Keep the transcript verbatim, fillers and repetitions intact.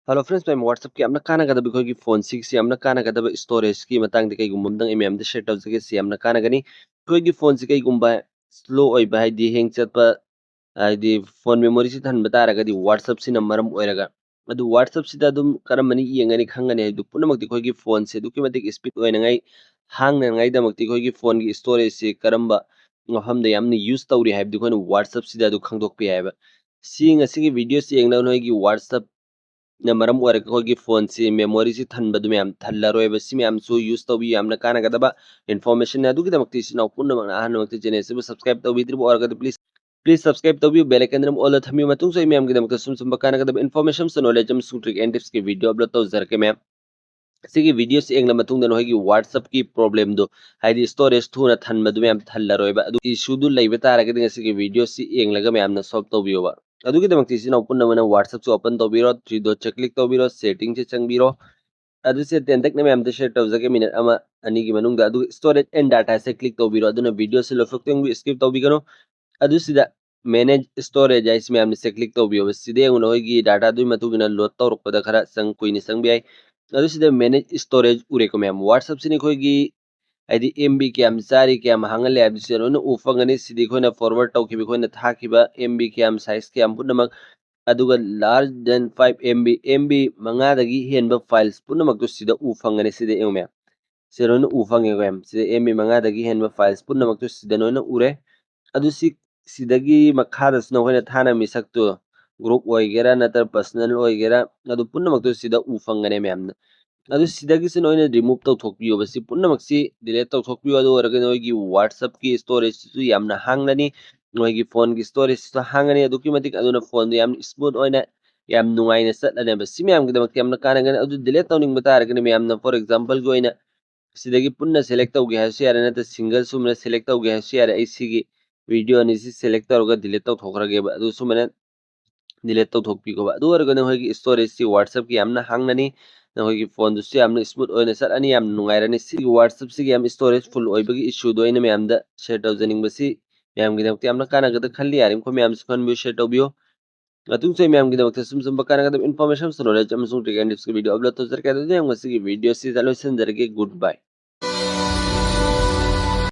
Hello friends, ꯃꯌꯥꯝ WhatsApp-ꯀꯤ ꯌꯥꯝꯅ ꯀꯥꯟꯅꯒꯗꯕ ꯑꯩꯈꯣꯏꯒꯤ phone-ꯁꯤꯒꯤꯁꯤ ꯌꯥꯝꯅ ꯀꯥꯟꯅꯒꯗꯕ storage-ꯀꯤ ꯃꯇꯥꯡꯗ ꯀꯩꯒꯨꯝꯕ ꯑꯝꯇꯪ ꯑꯩ ꯃꯌꯥꯝꯗ share ꯇꯧꯖꯒꯦ꯫ ꯁꯤ ꯌꯥꯝꯅ ꯀꯥꯟꯅꯒꯅꯤ꯫ ꯑꯩꯈꯣꯏꯒꯤ phone-ꯁꯤ ꯀꯩꯒꯨꯝꯕ slow ꯑꯣꯏꯕ, ꯍꯥꯏꯗꯤ hang ꯆꯠꯄ, ꯍꯥꯏꯗꯤ phone memory-ꯁꯤ ꯊꯟꯕ ꯇꯥꯔꯒꯗꯤ WhatsApp-ꯁꯤꯅ ꯃꯔꯝ ꯑꯣꯏꯔꯒ, ꯑꯗꯨ WhatsApp-ꯁꯤꯗ ꯑꯗꯨꯝ ꯀꯔꯝꯕꯅ ꯌꯦꯡꯒꯅꯤ ꯈꯪꯒꯅꯤ ꯍꯥꯏꯕꯗꯨ ꯄꯨꯝꯅꯃꯛꯇꯤ ꯑꯩꯈꯣꯏꯒꯤ phone-ꯁꯦ ꯑꯗꯨꯛꯀꯤ ꯃꯇꯤꯛ speed ꯑꯣꯏꯅꯉꯥꯏ, ꯍꯥꯡꯅꯉꯥꯏꯗꯃꯛꯇꯤ ꯑꯩꯈꯣꯏꯒꯤ phone-ꯒꯤ storage-ꯁꯤ ꯀꯔꯝꯕ ꯃꯐꯝꯗ ꯌꯥꯝꯅ use ꯇꯧꯔꯤ ꯍꯥꯏꯕꯗꯨ ꯑꯩꯈꯣꯏꯅ WhatsApp-ꯁꯤꯗ ꯑꯗꯨ ꯈꯪꯗꯣꯛꯄ ꯌꯥꯏꯑꯕ꯫ ꯁꯤ ꯉꯁꯤꯒꯤ video-ꯁꯤ ꯌꯦꯡꯅꯕ ꯅꯣꯏꯒꯤ WhatsApp ꯅ ꯃꯔꯝ ꯑꯣꯏꯔꯒ ꯑꯩꯈꯣꯏꯒꯤ phone-ꯁꯤ memory-ꯁꯤ ꯊꯟꯕꯗꯨ ꯃꯌꯥꯝ ꯊꯜꯂꯔꯣꯏꯕ꯫ ꯁꯤ ꯃꯌꯥꯝꯁꯨ use ꯇꯧꯕꯤꯌꯨ, ꯌꯥꯝꯅ ꯀꯥꯟꯅꯒꯗꯕ information-ꯅꯤ꯫ ꯑꯗꯨꯒꯤꯗꯃꯛꯇ ꯏꯆꯤꯟ ꯏꯅꯥꯎ ꯄꯨꯝꯅꯃꯛꯅ ꯑꯍꯥꯟꯕꯃꯛꯇ channel-ꯁꯤꯕꯨ subscribe ꯇꯧꯕꯤꯗ꯭ꯔꯤꯕ ꯑꯣꯏꯔꯒꯗꯤ please, please subscribe ꯇꯧꯕꯤꯌꯨ, bell icon-ꯗꯨ all-ꯗ ꯊꯝꯕꯤꯌꯨ꯫ ꯃꯇꯨꯡꯁꯨ ꯑꯩ ꯃꯌꯥꯝꯒꯤꯗꯃꯛꯇ ꯁꯨꯝ ꯁꯨꯝꯕ ꯀꯥꯟꯅꯒꯗꯕ information-ꯁꯨ, knowledge ꯑꯃꯁꯨꯡ trick and tips-ꯀꯤ video upload ꯇꯧꯖꯔꯛꯀꯦ ꯃꯌꯥꯝ꯫ ꯁꯤꯒꯤ video-ꯁꯤ ꯌꯦꯡꯂ ꯃꯇꯨꯡꯗ ꯅꯈꯣꯏꯒꯤ WhatsApp-ꯀꯤ problem-ꯗꯨ, ꯍꯥꯏꯗꯤ storage ꯊꯨꯅ ꯊꯟꯕꯗꯨ ꯃꯌꯥꯝ ꯊꯜꯂꯔꯣꯏꯕ꯫ ꯑꯗꯨ issue-ꯗꯨ ꯂꯩꯕ ꯇꯥꯔꯒꯗꯤ ꯉꯁꯤꯒꯤ video-ꯁꯤ ꯌꯦꯡꯂꯒ ꯃꯌꯥꯝꯅ solve ꯇꯧꯕꯤꯌꯣꯕ꯫ ꯑꯗꯨꯒꯤꯗꯃꯛꯇ ꯏꯆꯤꯟ ꯏꯅꯥꯎ ꯄꯨꯝꯅꯃꯛꯅ WhatsApp-ꯁꯨ open ꯇꯧꯕꯤꯔꯣ, three dot-ꯁꯦ click ꯇꯧꯕꯤꯔꯣ, setting-ꯁꯦ ꯆꯪꯕꯤꯔꯣ꯫ ꯑꯗꯨꯁꯦ ꯇꯦꯟꯇꯛꯅ ꯃꯌꯥꯝꯗ share ꯇꯧꯖꯒꯦ minute ꯑꯃ ꯑꯅꯤꯒꯤ ꯃꯅꯨꯡꯗ꯫ ꯑꯗꯨꯒ storage and data-ꯁꯦ click ꯇꯧꯕꯤꯔꯣ꯫ ꯑꯗꯨꯅ video-ꯁꯦ ꯂꯣꯏꯐꯥꯎ ꯌꯦꯡꯕꯤꯌꯨ, skip ꯇꯧꯕꯤꯒꯅꯨ꯫ ꯑꯗꯨꯁꯤꯗ manage storage ꯍꯥꯏꯁꯤ ꯃꯌꯥꯝꯅ ꯁꯦ click ꯇꯧꯕꯤꯌꯣꯕ꯫ ꯁꯤꯗ ꯌꯦꯡꯉꯨ, ꯅꯈꯣꯏꯒꯤ data-ꯗꯨꯒꯤ ꯃꯇꯨꯡ ꯏꯟꯅ load ꯇꯧꯔꯛꯄꯗ ꯈꯔ ꯆꯪ ꯀꯨꯏꯅ ꯆꯪꯕ ꯌꯥꯏ꯫ ꯑꯗꯨ ꯁꯤꯗ manage storage ꯎꯔꯦꯀꯣ ꯃꯌꯥꯝ꯫ WhatsApp-ꯁꯤꯅ ꯑꯩꯈꯣꯏꯒꯤ ꯍꯥꯏꯗꯤ M B ꯀꯌꯥꯝ ꯆꯥꯔꯤ, ꯀꯌꯥꯝ ꯍꯥꯡꯍꯜꯂꯤ ꯍꯥꯏꯕꯁꯤ ꯂꯣꯏꯅ ꯎ ꯐꯪꯒꯅꯤ꯫ ꯁꯤꯗꯤ ꯑꯩꯈꯣꯏꯅ forward ꯇꯧꯈꯤꯕ, ꯑꯩꯈꯣꯏꯅ ꯊꯥꯈꯤꯕ M B ꯀꯌꯥꯝ, size ꯀꯌꯥꯝ ꯄꯨꯝꯅꯃꯛ, ꯑꯗꯨꯒ large than five M B, M B ꯃꯉꯥꯗꯒꯤ ꯍꯦꯟꯕ files ꯄꯨꯝꯅꯃꯛꯇꯨ ꯁꯤꯗ ꯎ ꯐꯪꯒꯅꯤ꯫ ꯁꯤꯗ ꯌꯦꯡꯉꯨ ꯃꯌꯥꯝ, ꯁꯤꯗ ꯂꯣꯏꯅ ꯎ ꯐꯪꯉꯦꯀꯣ ꯃꯌꯥꯝ꯫ ꯁꯤꯗ M B ꯃꯉꯥꯗꯒꯤ ꯍꯦꯟꯕ files ꯄꯨꯝꯅꯃꯛꯇꯨ ꯁꯤꯗ ꯂꯣꯏꯅ ꯎꯔꯦ꯫ ꯑꯗꯨ ꯁꯤ, ꯁꯤꯗꯒꯤ ꯃꯈꯥꯗꯁꯨ ꯅꯈꯣꯏꯅ ꯊꯥꯅ ꯃꯤꯁꯛꯇꯨ, group ꯑꯣꯏꯒꯦꯔꯥ ꯅꯠꯇ꯭ꯔꯒ personal ꯑꯣꯏꯒꯦꯔꯥ, ꯑꯗꯨ ꯄꯨꯝꯅꯃꯛꯇꯨ ꯁꯤꯗ ꯎ ꯐꯪꯒꯅꯤ ꯃꯌꯥꯝꯅ꯫ ꯑꯗꯨ ꯁꯤꯗꯒꯤꯁꯨ ꯅꯣꯏꯅ remove ꯇꯧꯊꯣꯛꯄꯤꯌꯣꯕ꯫ ꯁꯤ ꯄꯨꯝꯅꯃꯛꯁꯤ delete ꯇꯧꯊꯣꯛꯄꯤꯌꯣ꯫ ꯑꯗꯨ ꯑꯣꯏꯔꯒꯗꯤ ꯅꯣꯏꯒꯤ WhatsApp-ꯀꯤ storage-ꯁꯤꯁꯨ ꯌꯥꯝꯅ ꯍꯥꯡꯂꯅꯤ, ꯅꯣꯏꯒꯤ phone-ꯒꯤ storage-ꯁꯤꯁꯨ ꯍꯥꯡꯉꯅꯤ꯫ ꯑꯗꯨꯛꯀꯤ ꯃꯇꯤꯛ ꯑꯗꯨꯅ phone-ꯗꯨ ꯌꯥꯝ smooth ꯑꯣꯏꯅ, ꯌꯥꯝ ꯅꯨꯡꯉꯥꯏꯅ ꯆꯠꯂꯅꯦꯕ꯫ ꯁꯤ ꯃꯌꯥꯝꯒꯤꯗꯃꯛꯇ ꯌꯥꯝꯅ ꯀꯥꯟꯅꯒꯅꯤ꯫ ꯑꯗꯨ delete ꯇꯧꯅꯤꯡꯕ ꯇꯥꯔꯒꯗꯤ ꯃꯌꯥꯝꯅ, for example-ꯒꯤ ꯑꯣꯏꯅ, ꯁꯤꯗꯒꯤ ꯄꯨꯟꯅ select ꯇꯧꯒꯦ ꯍꯥꯏꯔꯁꯨ ꯌꯥꯔꯦ, ꯅꯠꯇ꯭ꯔ single ꯁꯨꯝꯅ select ꯇꯧꯒꯦ ꯍꯥꯏꯔꯁꯨ ꯌꯥꯔꯦ꯫ ꯑꯩ ꯁꯤꯒꯤ video ꯑꯅꯤꯁꯤ select ꯇꯧꯔꯒ delete ꯇꯧꯊꯣꯛꯈ꯭ꯔꯒꯦꯕ꯫ ꯑꯗꯨ ꯁꯨꯃꯥꯏꯅ delete ꯇꯧꯊꯣꯛꯄꯤꯈꯣꯕ꯫ ꯑꯗꯨ ꯑꯣꯏꯔꯒ ꯅꯈꯣꯏꯒꯤ storage-ꯁꯤ WhatsApp-ꯀꯤ ꯌꯥꯝꯅ ꯍꯥꯡꯂꯅꯤ, ꯅꯈꯣꯏꯒꯤ phone-ꯗꯨꯁꯨ ꯌꯥꯝꯅ smooth ꯑꯣꯏꯅ ꯆꯠꯂꯅꯤ, ꯌꯥꯝꯅ ꯅꯨꯡꯉꯥꯏꯔꯅꯤ꯫ ꯁꯤꯒꯤ WhatsApp-ꯁꯤꯒꯤ ꯌꯥꯝ storage full ꯑꯣꯏꯕꯒꯤ issue-ꯗꯣ ꯑꯩꯅ ꯃꯌꯥꯝꯗ share ꯇꯧꯖꯅꯤꯡꯕꯁꯤ ꯃꯌꯥꯝꯒꯤꯗꯃꯛꯇ ꯌꯥꯝꯅ ꯀꯥꯟꯅꯒꯗ꯭ꯔꯥ ꯈꯜꯂꯤ꯫ ꯌꯥꯔꯤꯃꯈꯩ ꯃꯌꯥꯝꯁꯨ ꯈꯟꯕꯤꯌꯨ, share ꯇꯧꯕꯤꯌꯨ꯫ ꯃꯇꯨꯡꯁꯨ ꯑꯩ ꯃꯌꯥꯝꯒꯤꯗꯃꯛꯇ ꯁꯨꯝ ꯁꯨꯝꯕ ꯀꯥꯟꯅꯒꯗꯕ information, knowledge ꯑꯃꯁꯨꯡ trick and tips ꯀꯤ video upload ꯇꯧꯖꯔꯛꯀꯦ꯫ ꯑꯗꯨꯗꯤ ꯉꯁꯤꯒꯤ video ꯁꯤꯗ ꯂꯣꯏꯁꯤꯟꯖꯔꯒꯦ꯫ Good bye꯫